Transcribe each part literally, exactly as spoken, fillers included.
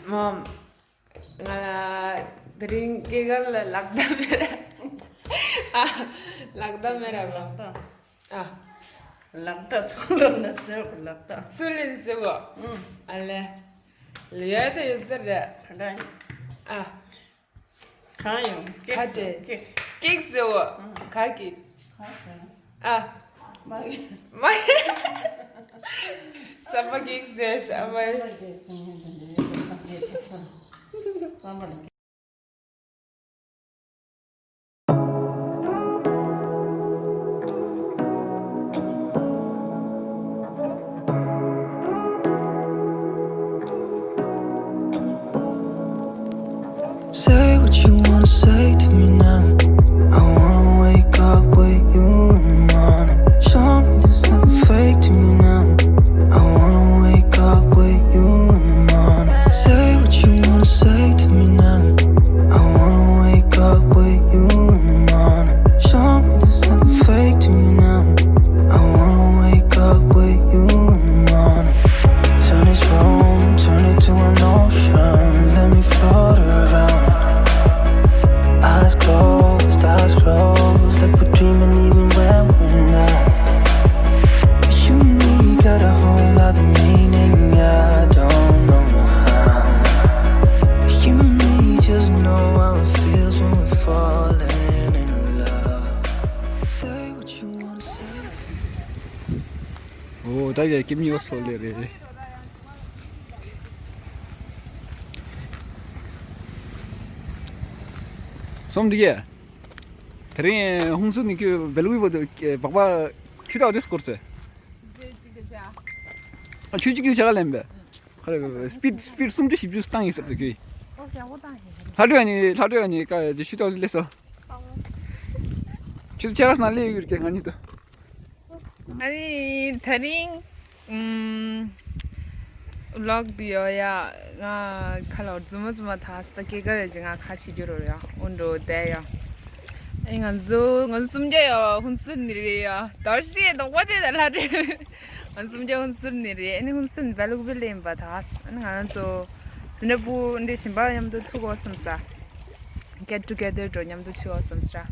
མོ། ང་ལ་དེ་རིང་སྐྱེས་སྐར་ལ་ལག་བརྡ་མེད་ར། ཨ། ལག་བརྡ་མེད་ར་མོ། ལག་བརྡ། ཨ། ལག་བརྡ་ཐུག་ལོ་ན་ཟེར་གོ་ལག་བརྡ། ཚུལ་ལེན་ཟེར་གོ། ཨུ། ཨ་ལེ། ལེ་ཡ་དེ་ཡོད་ཟེར་ར། ག་འདྲ་ཡིན། ཨ། གང་ཡོང་། ཁ་ཏྲེ། ཀེག་ཟེར་བ། ཨ། ག་ཀེག་ཨ། མ་ཀེག་མ་ཀེག་བསམ་པ་ཀེག་ཟེར་ཤ་མ། Say what you wanna say to me now. I wanna wake up with you in the morning. Show me there's nothing fake to me now. I wanna wake up with you in the morning. Say what you wanna say to me now. I wanna wake up with you in the morning. Show me there's nothing fake to me now. I wanna wake up with you in the morning. Turn this room, turn it to an ocean. Let me float around. Eyes closed, eyes closed, like we're dreaming even when we're not. You and me got a whole lot of meaning, I don't know how. You and me just know how it feels when we're falling in love. Say what you wanna say. ཨོ། ད་ཡ་ཀིམ་ཡོ་སོ་ལེ་རེད། སོམ་འདི་གས། དེ་རིང་ཧུན་སུར་ནི་ཁྱོད་བེལ་ཝི་བོ་དེ་སྦག་སྦག་ཆུ་ཐག་དེ་སྐོར་ཚེ། ཨ། ཆུ་གཅིག་གི་ཆ་ག་ལེན་པས། ཁ་རེ་སྤིད་སྤིད་སུམ་ཅུ་བཞི་བཅུ་བཏང་ཡིན་ཟེར་དུ་ཁྱོད། ཨོ་ཟེར་ཨོ་བཏང་ཡིན། ལྷ་སྒྲོལ་ནི་ལྷ་སྒྲོལ་ནི་ཀ་ཆུ་ཐག་དེ་སླེབས་སོ། ཆུ་ཆ་ག་སྣང་སླེབས་ཡོད་ཀྱི་ང་གཉིས་དུ། ཨ་ནི་དེ་རིང་ཨུམ་ལོག་དེ་ཡོ་ཡ། ང་ཁ་ལོ་རྫུན་མ་རྫུན་མ་ཐག་སྟ་སྐྱེ་ག་རེ་ཅི་ང་ཁ་ཆེ་རྒྱུ་རོ་ཡ། འོན་འགྲོ་དེ་ཡ། ཨ་ནི་ང་ཚོ་ང་ཚོ་སུམ་བརྒྱ་ཡོ་ཧུན་སུར་ནི་རེད་ཡ། དར་ཤེ་དོག་པ་དེ་ད་ལྷ་རེད། ང་ཚོ་སུམ་བརྒྱ་ཧུན་སུར་ནི་རེད། ཨ་ནི་ཧུན་སུར་ནི་བེ་ལུག་བེ་ལེན་པ་ཐག་ཨ་ནི་ང་རང་ཚོ་ཛི་ནེ་པུ་འདི་ཞིམ་པ་མཉམ་དུ་ཐུག་གོ་བསམ་ས། Get together འགྲོ་མཉམ་དུ་ཆི་བ་བསམ་སྲ།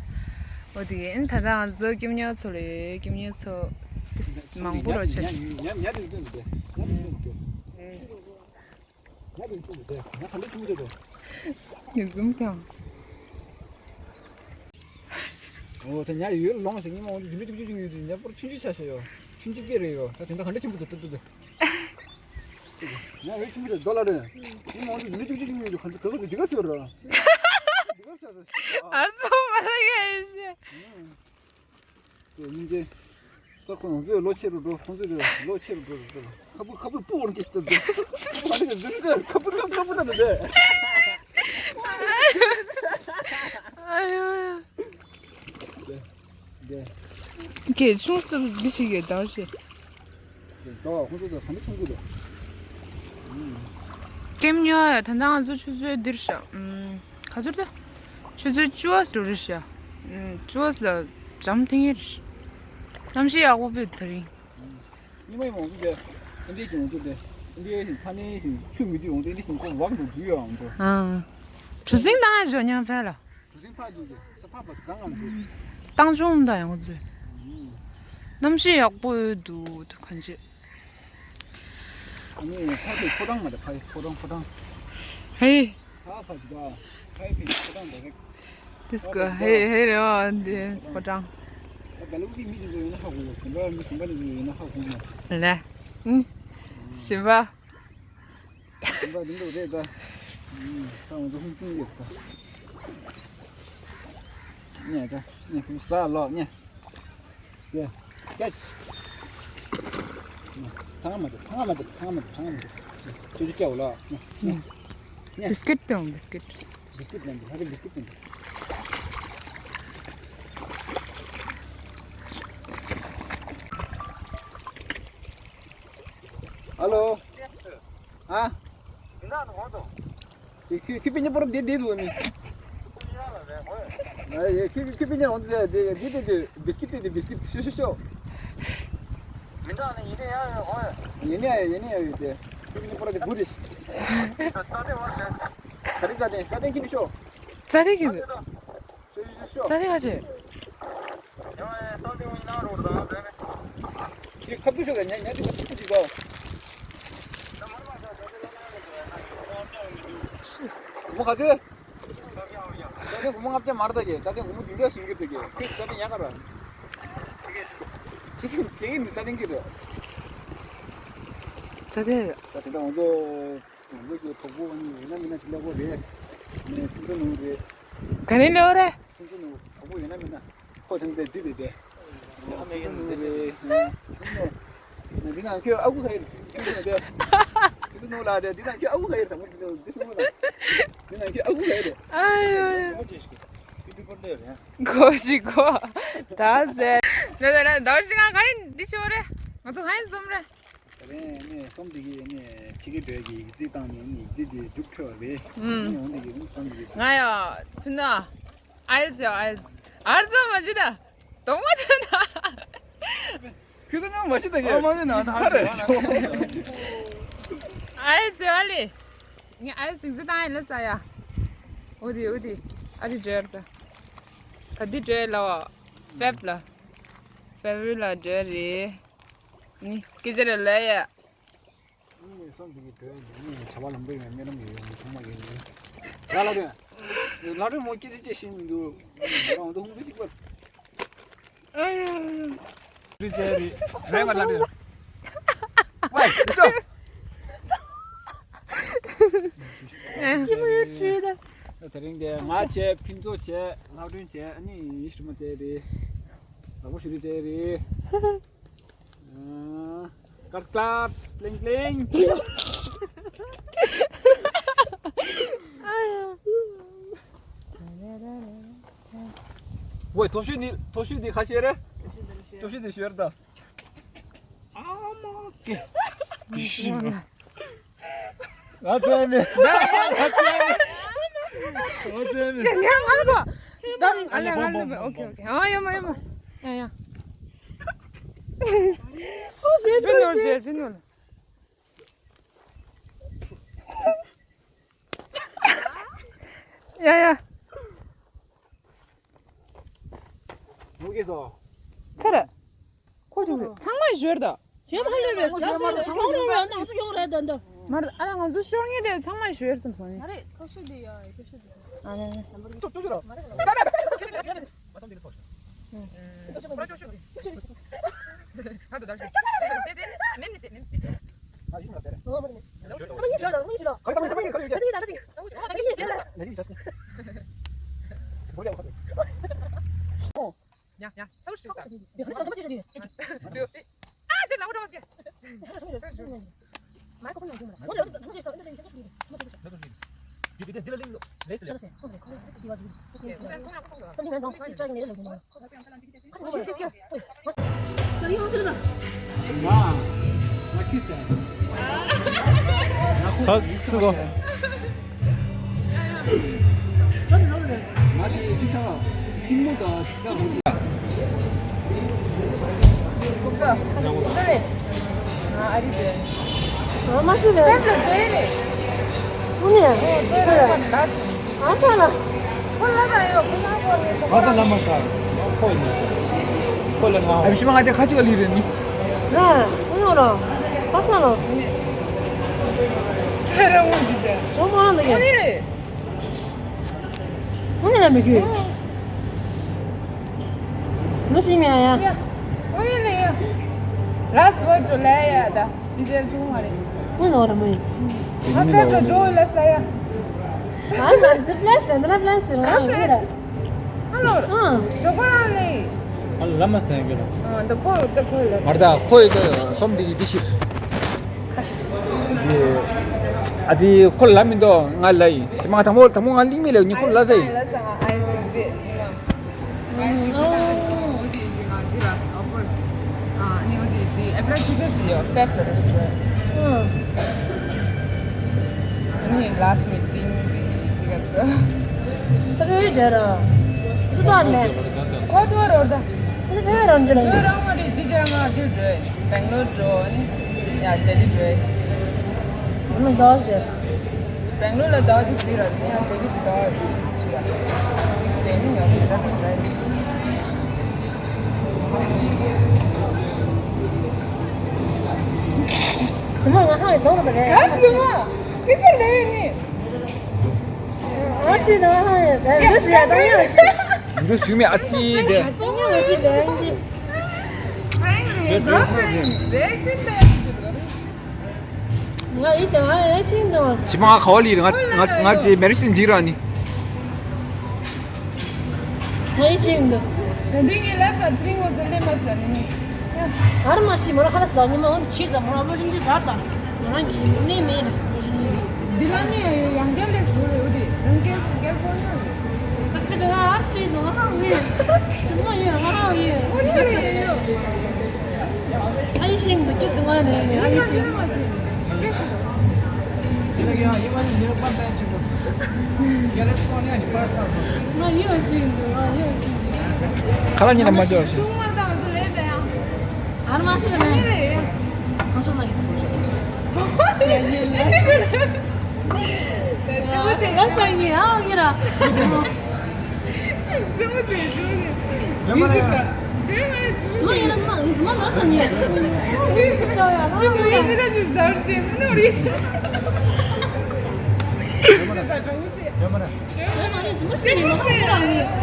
འོ་དེ་ཨིན། ད་ལྟ་ང་ཚོ་སྐྱིད་ཉོ་ཚོ་ལས་སྐྱིད་ཉོ་ཚོ་དེ་མང་པོ་རོ་ཆེ། ཉ་ཉ་ཉ་དེ་འདུག་འདུག་ཉ་དེ་འདུག་འདུག་ཉ་དེ་འདུག་འདུག་ཉ་ག་འདྲ་ཆེན་པོ་འདུག་ངས་ཟུམ་ཀྱང་། འོ་ད་ཉ་ཡོད་ལོང་ཞིག་ཉི་མ་འོང་དུས་ཟིན་པའི་ཏུ་ཅུ་ཅུ་ཡོད་དུས་ཉ་པོར་ཆུང་ཆུང་ཆ་ཤོག་ཡོ། ཆུང་ཆུང་སྐད་རེད་ཡོ། ད་དེ་འདྲ་ག་འདྲ་ཆེན་པོ་འདུག་ཏུ་ཏུ་ཏུ། ང་འོད་ཆེན་པོ་ཞིག་རྡོ་ལ་རེད། ཉི་མ་འོང་དུས་ཟིན་པའི་ཏུ་ཅུ་ཅུ་ཡོད་དུས་ག་ཚོད་ག་ཚོད་འདི་ག་ཚོད་ར། འདི་ག་ཚོད་ཨ་ཙོ་མ་ལ་ཡ་ཤེ། དེ་སྙིང་རྗེ། ད་ཁོང་ཚོས་ལོ་ཆེ་རུ་འགྲོ། ཁོང་ཚོས་ལོ་ཆེ་རུ་འགྲོ་རུ་འགྲོ། ཁ་བུ་ཁ་བུ་སྤུ་འོར་གྱི་ལྟ་འདུག་ཁ་བུ་ཁ་བུ་ཁ་བུ་ལྟ་འདུག་ཀེ་ཆུང་སུ་འདི་ཞིག་གི་དར་ཞེ། ད་ཁོང་ཚོ་ད་ག་འདྲ་ཆུང་གི་འདུག་ཀེམ་ཉོ་ཡ་ད་ནང་ང་ཚོ་ཆུ་ཚོད་འདིར་ཤག་ཨུམ། ག་ཚོད་ད། ཆུ་ཚོད་བཅུ་པ་འགྲོ་རེད་ཤག་ཨུམ། བཅུ་པ་ལ་འཇམ་ཐིང་ངེ་རེད། གནམ་གཤིས་ཡག་པོ་བོད་དེ་རིང་། ཉི་མ་ཡི་མང་པོ་དེ། ཨིན་འདི་ཞིག་འོང་དུས་དེ། ཨིན་འདི་ཞིག་ཕ་ནི་ཞིག་ཆུ་མི་འདི་འོང་དུས་ཨིན་འདི་ཞིག་ཁོ་ཝག་འགྲོ་རྒྱུ་ཡོད་འོང་དུས། ཨ། གྲུ་གཟིངས་བཏང་ཡ་ཞོ་ཉང་ཕེ་ལ། གྲུ་གཟིངས་ཕར་འདུག་ཟེར་ས་ཕར་བ་གང་ང་འདུག་བཏང་བྱུང་ད་ཡང་ཚོད། གནམ་གཤིས་ཡག་པོ་ཡོད་འདུག་ད་གང་ཅི། ཨ་ནི་ཕ་གི་ཕོ་བྲང་མ་རེད། ཕ་གི་ཕོ་བྲང་ཕོ་བྲང་། ཧེ། ཕ་ཕ་གི་ད་ཕ་གི་ཕོ་བྲང་དེ་རེད། དེ་སྐོར་ཧེ་ཧེ་རེད་བ་འདི་ཕོ་བྲང་། ད་ག་ལུག་གི་མི་དེ་ཚོ་ཡིན་ན་ཧ་གོ་གོ་གོམ་པ་མི་གཞན་པ་དེ་ཚོ་ཡིན་ན་ཧ་གོ་མ། ལེ། ཨུ། ཞི་བ། གོམ་པ་དེ་འདྲ་རེད་ད། ད་ང་ཚོ་ཧུང་སུང་ཡོད་ད། ཉེ་ད་ཉེ་ཁུ་ས་ལོག་ཉེ། ཀེ། ཀེ། ཚང་མ་དེ་ཚང་མ་དེ་ཚང་མ་དེ་ཚང་མ་དེ། ཅུ་ཅུ་ཀྱའོ་ལ། ཉེ། ཉེ། བིས་ཀིཊ་དང་བིས་ཀིཊ། བིས་ཀིཊ་ལེན་དུ་ཧ་གི་བིས་ཀིཊ་ལེན་དུ། ཨ་ལོ། ཨ། ཁྱོད་ཁྱོད་ཁྱོད་པིན་ཉི་པོ་རབ་བསྡད་བསྡད་འདུག་ནི། ཨ་ཡེ་ཁྱོད་ཁྱོད་པིན་ཉི་འོང་དེ་དེ་དེ་དེ་བིས་ཀིཊ་དེ་བིས་ཀིཊ་ཤོ་ཤོ་ཤོ། མི་འདྲ་ནི་ཡིན་ནི་ཡ་ཡོད་ཧོ། ཡིན་ནི་ཡ་ཡིན་ནི་ཡ་ཡོད་དེ། ཁྱོད་པིན་ཉི་པོ་རབ་དེ་དགུ་རེད། ག་རེ་རྩྭ་ཐང་རྩྭ་ཐང་གི་ནི་ཤོ། རྩྭ་ཐང་གི་ནི། ཤོ་ཤོ་ཤོ་ཤོ། རྩྭ་ཐང་ག་ཆེ། ཁྱེད་ཁ་ཐུག་ཤོ་ག་ཉ་ཉ་ཅིག་ཁ་ཐུག་ཅིག་གོ། མོ་ག་ཚོད། ས་ཆ་སྒོར་མོ་ལྔ་བརྒྱ་མར་ད་གི་ས་ཆ་སྒོར་མོ་བདུན་བརྒྱ་ཟིན་གི་ད་གི་ཁྱེད་ས་ཆ་ཉག་ག་ར། ཅི་གི་ཅི་གི་ནི་ས་ཆ་གི་རེད། ས་ཆ་ད་དེ་འདྲ་ང་ཚོ་ང་ཚོ་གི་གྲོགས་པོ་ནི་ཡོད་ན་མིན་ན་ཅི་ལེགས་པོ་རེད། ནི་ཁྱེད་ཚོ་ནང་རེད། ག་ནས་ལེགས་པོ་རེད། ཁྱེད་ཚོ་ནང་གྲོགས་པོ་ཡོད་ན་མིན་ན་ཁོ་ཐང་དེ་འདི་རེད་དེ། ཁྱེད་ཚོ་ནང་རེད། འདི་ནང་ཁྱོད་ཨ་ཁུ་ཁ་ཡིར། ཁྱོད་ནང་དེ། ཁྱོད་ནང་ལ་དེ་འདི་ནང་ཁྱོད་ཨ་ཁུ་ཁ་ཡིར་དང་པོ་འདི་ནང་འདི་སོང་ལ། འདི་ནང་ཁྱོད་ཨ་ཁུ་ཁ་ཡིར། ཨ་ཡོ་ཡོ། གོ་ཞིག་གོ། ད་ཟེར། ད་ད་ད་ཟླ་བ་ཞིག་ང་ག་ཡིན་འདི་ཤོར་རེད། ང་ཚོ་ག་ཡིན་འཛོམས་རེད། ད་རེས་ནས་སོམ་འདི་གི་ནས་ཕྱི་གི་འགྲོས་ཀྱི་ཡིག་རྩིས་བཏང་ནས་ཡིག་རྩིས་དེ་འགྲུབ་ཁྲོད་རེད། ཨུམ། ནས་འོང་འདི་གི་སོམ་འདི་གི། ང་ཡ་ཕུ་ན། ཨའེལ་ཟེར་ཨའེལ། ཨར་ཟོ་མ་ཇི་ད། དོང་མ་ཐོན་ན། ཁྱོད་ཚོ་ཉོ་མ་ཤི་ད་ཡ། ཨ་མ་ནི་ན་ད་ཧ་རེ་ཤོ། ཨའེལ་ཟེར་བ་ལེ། ངས་ཨའེལ་ཟིག་ཟི་ཏང་ཡ་ལ་ས་ཡ། འོ་དི་འོ་དི། ཨ་དི་འགྲོ་ཡ་ད། ད་དི་འགྲོ་ཡ་ལ་བ། ཕེབ་ལ། ཕེབ་རི་ལ་འགྲོ་ཡ་རེད། ནི་སྐད་ཆ་རེ་ལ་ཡ། ནི་སོང་དེ་གི་བྲོས་ནས་ནི་བྱ་བ་ལམ་པོ་ཡོད་མེད་རང་གི་ཡོད་མི་ཚང་མ་ཡོད་ནི། ལ་ལ་རེ། ལ་རེ་མོ་སྐད་ཆ་བཤད་ཤེས་མི་འདུག་རང་དུ་ཧུང་དུ་གཅིག་པ། ཨ་ཡ། རི་ཅེ་རི། རེ་མ་ལ་རེ། ཝེ་ཅོ། ཁྱི་མོ་ཡོད་ཚུལ་ད། དེ་རིང་དེ་ང་བྱས་ཕུན་ཚོགས་བྱས་ལྷག་སྒྲོན་བྱས་ཨ་ནི་ཡིན་ཞུ་མ་བྱས་རེད། ལག་པ་ཞུ་རི་བྱས་རེད། Claps, claps, bling, bling. ཝེ། ཐོ་ཤུ་ནི་ཐོ་ཤུ་དེ་ཁ་ཤས་རེད། ཐོ་ཤུ་དེ་ཤོར་ད། ཨ་མ་ཀེ། ང་ཚོའི་མི། ང་ཚོའི་མི། ང་ཚོའི་མི། ང་ང་ལ་གོ། ད་ཨ་ལེ་ང་ལ་ཨོ་ཁེ་ཨོ་ཁེ། ཨ་ཡ་མ་ཡ་མ། ཡ་ཡ། ཨོ་ཞེ་ཞེ་ཞེ་ཞེ་ནོ། ཡ་ཡ། ནུ་གེ་སོ། ཚར། ཁོ་ཅུང་ཚང་མ་ཞོར་དོ། ཞེས་མ་ལུས་པས་ང་ཚོ་ཡོང་རེད་ད་ད། མར་ཨ་ལ་ང་ཚོ་ཤོར་ངེས་དེ་ཚང་མ་ཞོར་སོང་སོང་ནི། ཨ་རེ་ཁོ་ཤོད་དེ་ཡ་ཁོ་ཤོད་དེ། ཨ་ནི་ནི། ཅོ་ཅོ་ཅོ་ར། ཡ་ཡ་སའུ་ཤུ་ད། ཨ་ཞེ་ལ་འོ་ར་མ་སྐྱེ། ཁག་སུ་གོ། ཨ་ཕྱི་མ་ང་དེ་ཁ་ཅིག་ག་ལི་རེད་ནི། ཨ། ཨ་ཡོང་ར། ཁ་སང་ལ། ཁྱེད་རང་ངོ་འདི་ཟེར། ཁྱོད་མ་རང་ལ་ཡ། ཨ་ནི་རེད། ཨ་ནི་ལ་མི་ཁུ། ཨོ་ཡ། ཨོ་ཡ་ལ་ཡ། Last word to ལ་ཡ་ད། འདི་ཟེར་ཐུབ་མ་རེད། ཨ་ནི་ལ་ར་མ་ཡིན། ཨ་ཕེབས་ལ་འགྲོ་ལ་ས་ཡ། ཨ་ང་ཚོ་པླན་ཟེར་འདི་ལ་པླན་ཟེར་ང་ཡོད་ར། ཧ་ལོ། ཨ། ཞོགས་པ་རང་ལས། ཨ་ལ་མ་སྟན་གི་ལ། ཨ་ད་ཁོ་ད་ཁོ་ལ། མར་ད་ཁོ་ཡི་ད་སོམ་འདི་གི་འདི་ཤི། འདི། ཨ་འདི་ཁོ་ལ་མི་འདུག་ང་ལ་ཡི། དེ་མ་དང་པོ་དང་པོ་ང་གླིང་མི་ལ་ཡོད་ནི་ཁོ་ལ་ཟེར་ཡི། ཨ་ཡི་སིག་ཟེར་ཡི་ང་། ཨ་ཡི་སིག་ཟེར་ཡི་ང་འདི་ལ་ཨོ་ཕར། ཨ་ནི་འོ་དེ་དེ་ཨེ་པི་ལ་ཇི་སི་ཡོ་ཕེབ་རུ་ཤི་ར། ཨ་ནི་ལ་སི་མི་ཊིང་དེ་ག་ད། ད་ཕེབ་ར། སུ་ད་ནས། ཁོ་ཐོ་རོ་ད། ད་ཕེབ་ར་འཇི་ལ། ཐོ་རོ་མ་རེད་དེ་ཅང་ང་དེ་འགྲོ། སྦེང་ལོར་འགྲོ་ནི། ཡ་ལྡི་ལི་འགྲོ། ཨ་མི་དོ་སྟེ། སྦེང་ལོར་ལ་ཟླ་བ་གཅིག་བསྡད་ར། དེ་ཡང་དེ་དུས་ཀྱི་ཟླ་བ་གཅིག་ཡ། གཅིག་བསྡད་ནི་ཡང་དེ་ཟླ་དང་ཟླ་ཡིན། ཟི་མ་ང་ཧ་ཡི་དོག་ཏུ་རེད། ག་ཟི་མ། སྐད་ཆ་ལས་ནི། ཨ་ཤི་ན་ཧ་ཡི་རེད། འདི་ཟི་ཡ་ཙང་ཡ་ཤི། འདི་ཞུ་མི་ཨ་ཙི་དེ། ཙང་ཡ་ཤི་ལས་ནི། Friend རེད། Girlfriend རེད། ང་ཡི་ཙང་ཨ་ཡ་ཤི་འདུག་ཅི་མ་ཁ་བ་ལི་རེད། ང་ང་ང་དེ་མེ་རི་སི་འདི་ར་ནི། ང་ཡི་ཤེས་མི་འདུག་ད་འདི་ངས་ལབ་ས་ཚེ་རིང་ངོ་ཚོ་སླེབས་མ་སོང་ནི། ཨར་མ་ཤི་མོ་ར་ཁ་ལ་སླ་ཉི་མ་འོན་ཏེ་ཕྱིར་དང་མོ་ར་བློ་ཞིམ་གྱི་རར་དང་མོ་རང་གི་གནས་མེད་ལ་བློ་ཞིམ་གྱི། འདི་ལ་མི་ཡ་ཡོད་ཡང་སྐྱར་ལས་བཟོ་རེ་འོ་དེ་རང་སྐྱར་སྐྱར་ཕོ་ཉོ་རེ། ད་ཁ་ཅིག་ང་ཨར་ཤི་དང་ང་ཧ་ཡོད་ཙི་མ་ཡོད་ང་ཧ་ཡོད། འོ་དེ་རེ་ཡོད། ཨ་ཡི་ཤིང་དུ་སྐྱོ་ཙི་མ་ནས་ཨ་ཡི་ཤིང་། ང་ཡི་བ་ཤིང་དུ་ང་ཡི་བ་ཤིང་དུ། ཁ་ལ་ཉིན་ལ་མ་འཇོག་ཤིང་། ཨར་མ་ཤི་ལ་མེ། ཁང་ཤོག་ན་ཡི་ཁོ་ཤོག་ཡ་ཡི་ལ་ས་ཡི་ཨ་ཡི་ར།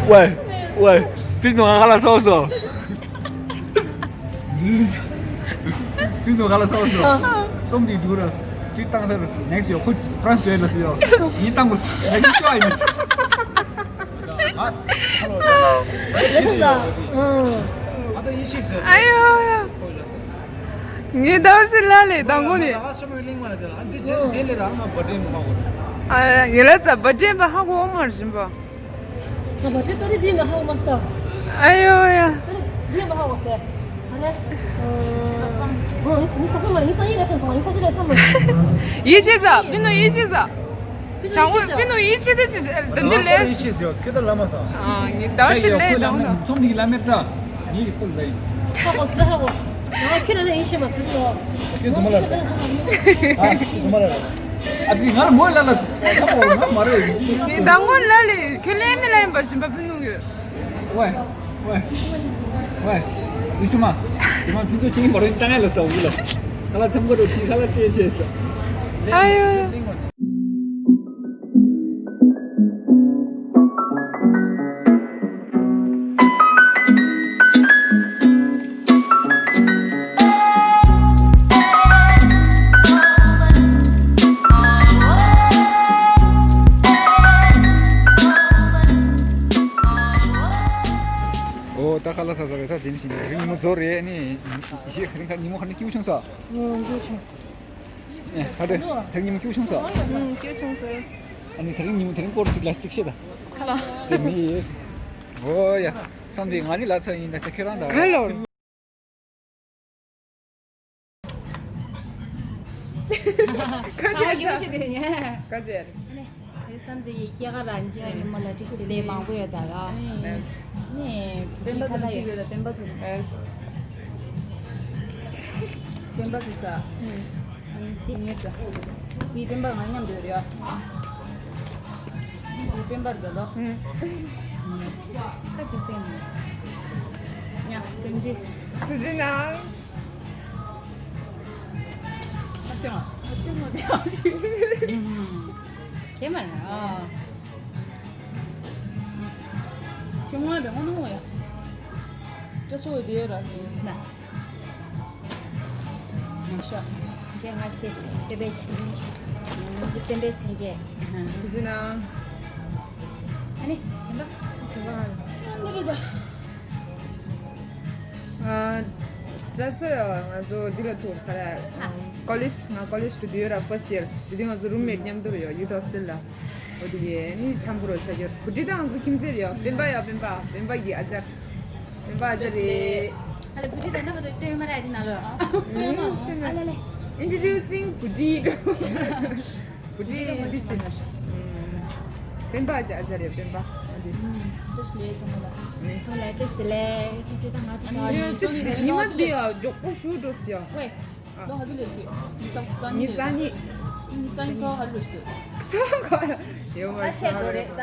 ཝེ་ཝེ། ཕི་ནུ་ང་ལ་སོ་སོ། ཕི་ནུ་ང་ལ་སོ་སོ། སོམ་དེ་འདུག་ར། ཅི་བཏང་ས་ར་ནེགསི་ཡོ་ཁུ་ཕ་རན་སི་ཡོ་ལ་སི་ཡོ། ཡིན་བཏང་གོ་ནེགསི་ཤོ་ཨ་ཡིན། ཨ་ཡོ་ཡོ། ངའི་ཟླ་བ་ཤི་ལ་ལས་དང་གོ་ནས། ཨ་ཡ་ལ་ས་བ་དྲན་པ་ཧ་གོ་མ་ར་བཞིན་པ། ང་བ་དྲན་ཏོ་རི་དྲན་པ་ཧ་གོ་མ་སྟ། ཨ་ཡོ་ཡ། དྲན་པ་ཧ་གོ་སྟ། ཨ་རེ། ཨོ་ནི་ས་ས་མ་ནི་ས་ཡི་ལ་སམ་སོང་ནི་ས་ཞི་ལ་སམ་མ། ཡེ་ཤེས་ཟ་ཕི་ནོ་ཡེ་ཤེས་ཟ། ཅང་ཝུ་ཕི་ནོ་ཡེ་ཤེས་དེ་ཅི་དེ་འདི་ལས། ཡེ་ཤེས་ཟ་ཁྱོད་ད་ལ་མ་ས། ཨ་ངི་ཟླ་བ་ཤི་ལས་དང་ནོ། ཚོམ་འདི་ལ་མེར་ད། ཡིན་ཁོ་ལ་ཡིན། ཧ་གོ་སི་ཧ་གོ། ང་ཁྱེད་རང་ལ་ཡིན་ཤེས་མ་ཐུབ་སོ། ཁྱེད་ཚོ་མ་ལ། ཨ་ཁྱེད་ཚོ་མ་ལ། ཨ་ཙི་ང་ལ་མོ་ལ་ལ་ས། ཁ་མོ་ང་མ་རེད། ངའི་མདང་དགོང་ལ་ལས་ཁྱེད་ལས་མི་ལ་ཡིན་པ་བཞིན་པ་ཕུ་ནུ་ཡོད། ཝེ་ཝེ་ཝེ། ཨི་ཅི་མ། ཅི་མ་ཕུན་ཚོགས་ཆེན་མོ་རེད་ཏང་ཡ་ལ་ས་འུ་ལ། ཁ་ལ་ཆམ་གོ་རོ་ཁྲི་ཁ་ལ་ཏེ་ཤེས་ས། ཨ་ཡོ། ཨོ་ད་ཁ་ལ་ས་ས་རེད་ས་དེ་ནི་ཤིང་རིང་ཉིན་མོ་ཚོ་རེད་ནི་ཤེས་རིང་ཁ་ཉིན་མོ་ཁ་ནི་ཀྱུ་ཆུང་ས། ཨོ་ཀྱུ་ཆུང་ས། ཨེ་ཧ་རེ་ཐེག་ཉིན་མོ་ཀྱུ་ཆུང་ས། ཀྱུ་ཆུང་ས། ཨ་ནི་ཐེག་ཉིན་མོ་ཐེག་སྐོར་གཅིག་ལ་གཅིག་ཤེས་ད། ཁ་ལ། དེ་མི་ཡེ། ཨོ་ཡ། བསམ་སྟེ་ང་ནི་ལ་ཚ་ཡིན་ད་ཁྱེད་རང་ད། ག་ལོར། ཁ་ཆེ་ཡོ་ཤི་དེ་ཉེ། ཁ་ཆེ། ཨ་ནི་བསམ་སྟེ་ཡི་སྐྱེ་ག་རང་རྒྱལ་ཡིན་མོ་ལ་ཅི་ཞིག་ལས་མང་པོ་ཡོད་ད་ར། ནི་བདེན་པ་དང་གཅིག་ཡོད་ད་བདེན་པ་དང་། བདེན་པ་དེ་ས། ངེད་ཀྱི་དེའི་སྤེན་པ་ང་མཉམ་དུ་ཡོད་རེད་ཡ། དེའི་སྤེན་པར་མཛད་ལོ། ཨུ། ཁ་ཅིག་བསྟན་ནས། ཡ་བསྟན་འདི། ཐུགས་རྗེ་གནང་། ཨ་ཅང་ཨ་ཅང་མ་དེ་ཨ་ཅིག་དེ་མ་རེད་ཨ། ཁྱོད་ང་རེད་ངོ་ནོ་ཡ། ཅོ་སོ་དེ་ར་ན། ཡང་ཤོག་དེ་ང་ཞེས་དེ་བས་ཆེ་ཆེ། དེ་བས་ཆེ་ཆེ། དེ་བཞིན་ན། ཨ་ནི་གཞན་པ། གཞན་པ་ང་འདི་རེད་ད། ཨ། ཙ་ཙ་ང་ཚོ་འདི་ལ་ཐུག་ག་ར། ཨ། ཀོ་ལེཇ་ང་ཀོ་ལེཇ་དུ་འདི་ཡོད་ར་ཕར་སི་ཡར་དེ་དུས་ང་ཚོ་རུམ་མེཊ་མཉམ་དུ་ཡོད་ཡུ་ཐ་ཧོ་སི་ཊལ་ལ། འོ་དེ་གས་ནི་འཆམ་པོ་རོ་ཆ་རྒྱུ་བུ་ཏི་དང་ང་ཚོ་ཁྱིམ་མཚེས་རེད་ཡོད་སྤེན་པ་ཡ་སྤེན་པ་སྤེན་པ་གི་ཨ་ཅག་སྤེན་པ་ཨ་ཅག་རེད། ཨ་ལེ་བུ་ཏི་དང་ན་བ་དོ་སྟོན་མ་ར་ཡ་དེ་ན་ལོ། ཨ་ལེ་ལེ། Introducing བུ་ཏི། བུ་ཏི་འདི་ཕྱིན། སྤེན་པ་ཨ་ཅག་ཨ་ཅག་རེད་སྤེན་པ་ཨ་ཏི། ཅོ་ཤི་ལེ་ཚང་མ་ལ། ཚང་མ་ལ་ཅོ་ཤི་ལེ་ཅི་ཅི་དང་ང་ཏི་ཚང་མ། ཉི་མ་འདི་ཡ་མགྱོགས་པོ་ཞུ་འགྲོ་སི་ཡ། ཝེ། ལོ་ཧ་ལུ་ལེ་ལེ། ཉི་ཤུ་རྩ་གཉིས། ཉི་ཤུ་རྩ་གཉིས། ཉི་ཤུ་རྩ་གཉིས་ཚོགས་ཁ་རེ་ཞིག་འདུག་ཚོགས་ཁ་ཡོད་མ་རེད། ཨ་ཆད་འགྲོ་རེད་ད།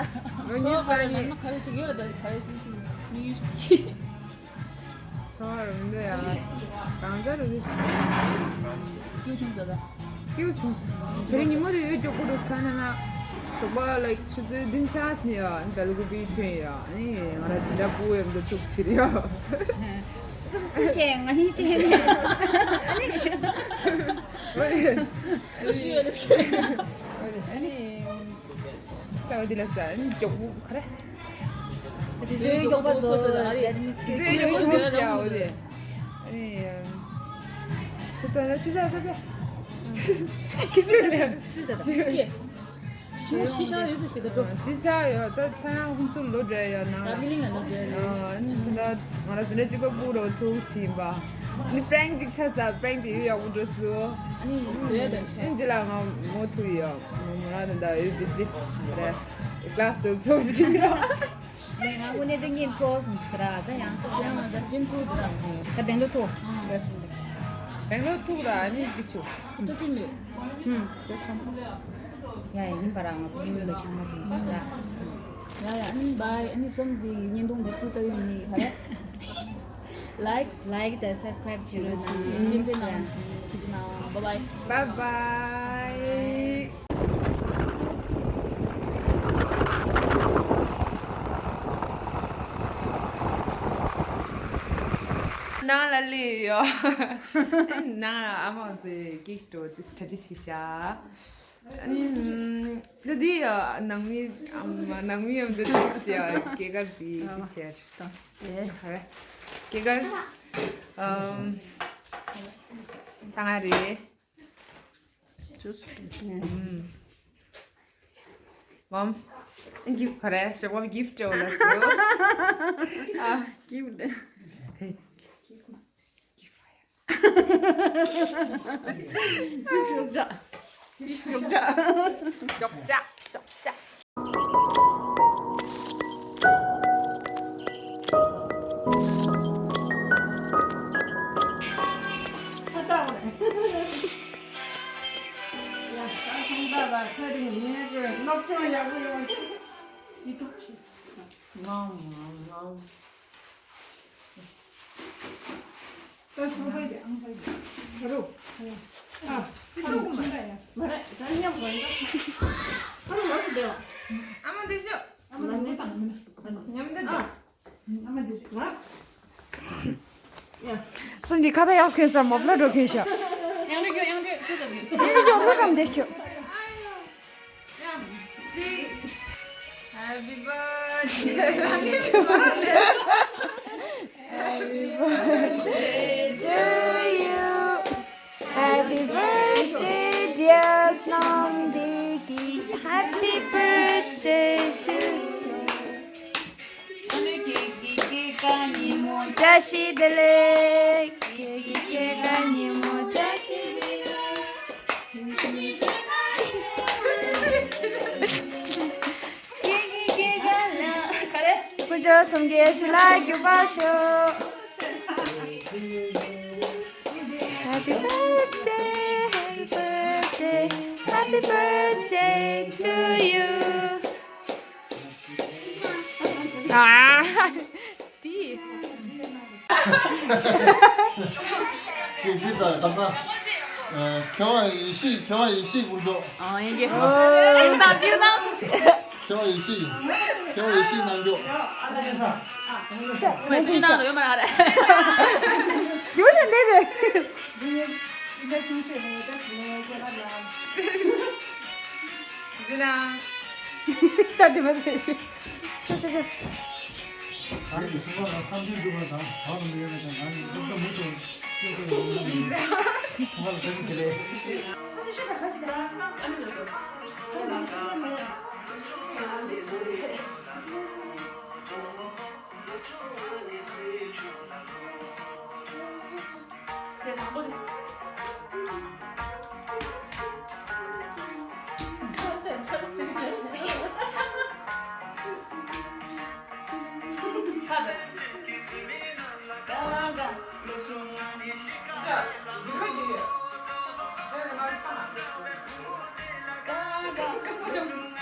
ལོ་ཉི་ཤུ་རྩ་གཉིས། ཚོགས་ཁ་ཡོད་ན་ཁ་རེ་ཅིག་ཡོད་ད་ཁ་རེ་ཅིག་ཅིག་ཉི་ཤུ་གཅིག་ཚོགས་རུ་འདི་ཡ། གང་ཟག་རུ་འདི། སྐྱིད་བྱུང་ཟེར་ད། སྐྱིད་བྱུང་། དེ་རིང་ཉིན་མོ་དེ་ཡོད་མགྱོགས་པོ་འགྲོ་ས་ན་ན། ཞོགས་པ་ལའིག་ཆུ་ཚོད་བདུན་ཆགས་ནས་ཡ་འདི་ལ་གུ་པི་ཐོན་ཡ། ཨ་ནི་ང་རང་འཛིན་གྲྭ་པུ་ཡང་འདི་ཐུག་ཕྱིར་ཡ། སུ་སུ་ཤེས་ང་ཡིན་ཤེས་ནས། ཨ་ནི། སུ་ཤེས་ཡོད་ལ་ཤེས། ཨ་ནི། ད་འོ་དེ་ལ་ས་ཨ་ནི་མགྱོགས་པོ་ག་རེ། དེ་ཚོའི་མགྱོགས་པོ་ཚོ་དེ་ཚོའི་མགྱོགས་པོ་ཚོ་ཡ་འོ་དེ། ཨ་ནི། ཚོ་ཚོ་ལ་ཆུ་ཚ་ཚོ་ཚོ། ཁྱི་ཚོ་ལ། ཆུ་ཚ་ཚོ། ཞུ་ཤི་ཤ་ཡོད་ཟེར་གི་ད་འགྲོ། ཤི་ཤ་ཡོད་ད་ཐ་ཡང་ཧུན་སུར་ལོ་འདྲ་ཡོད་ན། ར་གི་ལིང་ལ་ལོ་འདྲ་ཡོད། ཨ་ནི་ད་ང་ར་ཟིན་ར་གཅིག་པ་པུ་རོ་ཐུག་ཕྱིན་པ། ཨ་ནི་པྲེང་གཅིག་ཆ་ས་པྲེང་དེ་ཡོད་ཡག་པོ་འགྲོ་སུ། ཨ་ནི་ཟེར་ཡ་ད། ཨ་ནི་རྗེས་ལ་ང་མོ་ཐུག་ཡོད། མོ་མོ་ར་ད་ད་ཡོད་བི་ཟི་རེད། ཀླ་སི་དུ་ཚོགས་ཕྱིན་ཡོད། ང་དངོས་གནས་དེ་ངས་ཐོག་སོང་ཟེར་ར་ད་ཡང་ཐོག་ཡང་ད་ཅིན་ཐུག་ད་ད་བེང་ལོར་ཐོག་བེང་ལོར་ཐུག་ར་ཨ་ནི་གི་ཆུ། ཐུག་ཅིན་ལེ། ཧུམ། ཡ་ཡ་ཡིན་པ་ར་ང་ཚོ་ཡུལ་ལ་ཆང་མ་ཐུག་ཡ་ཡ་ཨ་ནི་བའི་ཨ་ནི་སོམ་གི་བརྙན་ཐུང་འདི་སུ་ལྟ་ཡོད་ནི་ཧ་ལེ། ལའིག་ལའིག་དང་སབ་སི་ཀ་རེབ་བྱེད་རོགས་གནང་། ཅིན་པེ་ནང་ཅིག་གནང་། བཱའི་བཱའི། བཱའི་བཱའི། ནང་ལ་སླེབས་ཡོད། ནང་ལ་ཨ་མ་ཚོས་ཀེག་འགྲོ་དེ་སི་ཊ་ཌི་བྱེད་ཤག་ཨ་ནི་འདི་འདི་ནང་མི་ཨམ་ནང་མི་ཨམ་འདི་འདི་སི་ཡ་སྐྱེས་སྐར་འདི་འདི་བྱས། ཨེ་ཧ་སྐྱེས་སྐར་ཨམ་ད་ང་རེད། Mom, gift ག་རེ་ཞོགས་པ་gift སྤྲད་འོ་ལ་སོ། ཨ་gift། ཞོགས་ཇ། ཞོགས་ཇ། ཞོགས་ཇ། ཞོགས་ཇ། ཡ་ད་ཚོང་པ་ལ་ཚེ་རིང་ཉིན་རེ་སློབ་སྦྱོང་ཡག་པོ་ཡོང་ཆེད་ཡིད་སྡུག་ཆེ། ངའོ་ངའོ་ངའོ། ད་ཚོང་པ་ཡི་ཨང་པ་ཡི་ཁ་རུ། ཨ་ཁ་རུ་ཁུངས་ད་ཡ། མ་རེད་ད་མཉམ་གོ་ཡིན་ད། ཁ་རུ་ལོ་ཞིག་བསྡད་པ། ཨ་མ་འདི་ཤོག་ཨ་མ་ལ་མོ་དང་མི་ན། མཉམ་འདི་ཨ། ཨ་མ་འདི་ང་། ཡ། སོ་འདི་ཁ་ད་ཡག་ཁྱོད་ཚ་མོ་པ་ལ་འགྲོ་ཁྱོད་ཤོག་ཡང་འདྲི་རྒྱུ་ཡང་འདྲི་ཁྱོད་ཚ་འདི། ཡང་འདྲི་རྒྱུ་ཨ་མ་གམ་འདི་ཤོག Happy birthday to you. Happy birthday to you. Happy birthday, dear Snombiki. Happy birthday to you. བཀྲ་ཤིས་བདེ་ལེགས། དཀོན་མཆོག་གསུམ་གྱིས་ཁྱོད་ལ་འགྱུར་བ་ཤོག Happy birthday, happy birthday, happy birthday to you. ཨ། དེ། ཀི་ཀི་དང་ཁ་ས། ཨ། མཁས་པ་ཡེ་ཤེས། མཁས་པ་ཡེ་ཤེས་དཀོན་མཆོག་ཨ་ཡིན་གྱི། ཨ། ཨེ་ད་དེ་ན། མཁས་པ་ཡེ་ཤེས། མཁས་པ་ཡེ་ཤེས་རྣམ་དཔྱོད། ང་ཚོའི་ནང་ལ་ཡོད་མ་རེད། ཡོད་ན་འདི་རེད། འདི་ཆུང་ཆུང་ནས་ད་ཞིག་ནས་སྐྱེ་བ་ལ། ཞུ་ན། ད་དེ་མ་རེད། ཁྱོད་ཁྱོད་ཁྱོད། ང་གི་ཚོང་པ་ལ་བསམ་ཚུལ་སྒྲུབ་པ་དང་བག་ལ་མི་ཡོད་པ་དང་ང་གི་སློབ་གྲྭ་མུ་མཐུད་སྐྱོད་དགོས་ཡོད་པ་ཚོང་པ་ལ་བཀའ་དྲིན་དེ་རེད། དེ་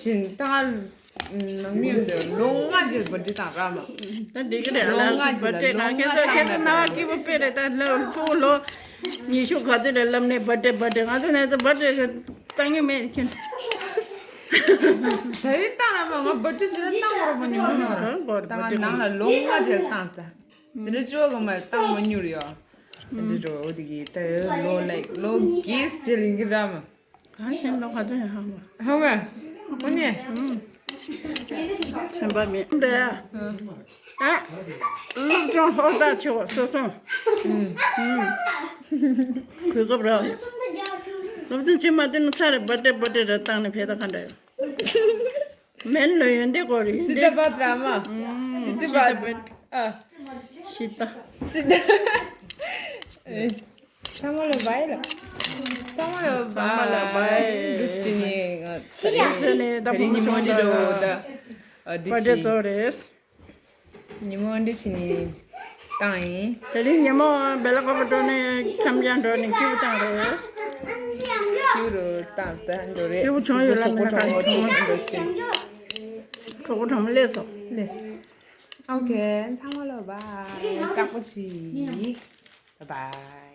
བཞིན་ད་ནང་མི་ཡོད་དེ་ལོ་ལྔ་རྗེས་བར་ཌེ་བཏང་ར་མ། ད་འགྲིག་གི་རེད། ལོ་ལྔ་རྗེས་བར་ཌེ་ལོ་ལྔ་ཁྱེད་ཚོ་ཁྱེད་ཚོ་ནང་སྐྱིད་པོ་དཔེ་རེད། ད་ལོ་ཕྲུ་གུ་ལོ་ཉི་ཤུ་ག་ཚོད་རེད་ལབ་ནས་བར་ཌེ་བར་ཌེ། ང་ཚོ་ནས་ཚོ་བར་ཌེ་བཏང་མྱོང་མེད་ཁྱོད། ད་རེས་བཏང་ར་མ། ང་བར་ཌེ་ཞིག་ལ་བཏང་བར་མ་མྱོང་མ་ར། ད་ང་ནང་ལ་ལོ་ལྔ་རྗེས་བཏང་ད། དེ་འདྲ་ཅོག་གི་མ་བཏང་མ་མྱོང་ར་ཡོ། འདི་འགྲོ་འོ་དེ་གི་ད་ལོ་ལའིག་ལོ་རྒྱས་ཅིག་ལིང་གི་ར་མ། གང་ཤེས་ལོ་ག་ཚོད་ཡང་ཧ་མ། ཧ་མ། ཁོ་ནས། ཚན་པ་མེད་འདྲ། ཨ། སློབ་སྦྱོང་ཧོར་ཐག་ཆེ་བ་སོ་སོ། གོ་སྐབས་རག་སློབ་སྦྱོང་བྱེད་མ་ཐུབ་ན་ཚར་རེ་བར་ཌེ་བར་ཌེ་རེ་བཏང་ནས་ཕེབས་ད་ག་འདྲ་ཡོད། མེན་ལོ་ཡོན་ཏན་གོ་རེ་ཡོན་སི་ཏན་ཏ་བ་དྲ་མ། སི་ཏན་ཏ་བ། ཨ། ཤི་ཏ། སི་ཏན་ཏ། ཚང་མ་ལ་བའི་ལ། ཚང་མ་ལ་བའི། ཚང་མ་ལ་བའི། འདི་ཅི་ནི་ང་ཚེ་ནི་ད་བུ་མོ་ཆུང་འདི་འགྲོ་ད། ཨ་འདི་བར་ཌེ་ཅི། ཚོ་རེད། ཉི་མ་འདི་ཅི་ནི་བཏང་ཡིན། དེ་རིང་ཉི་མ་བེ་ལ་ཀོ་པ་འགྲོ་ནས་ཁམས་རྒྱང་འགྲོ་ནས་ཁྱིའུ་བཏང་རེད། ཁྱིའུ་རུ་བཏང་ད་འགྲོ་རེད། ཁྱིའུ་ཆུང་ཡོད་ལ་མི་ན་ག་གྲོགས་པོ་གྲོགས་མོ་འགྲོ་ཞིང་། གྲོགས་པོ་གྲོགས་མོ་སླེབས་སོང་། སླེབས་སོང་། ཨོ་ཁེ། ཚང་མ་ལ་བའི། ལྕགས་པོ་ཆེ། བའི་བའི།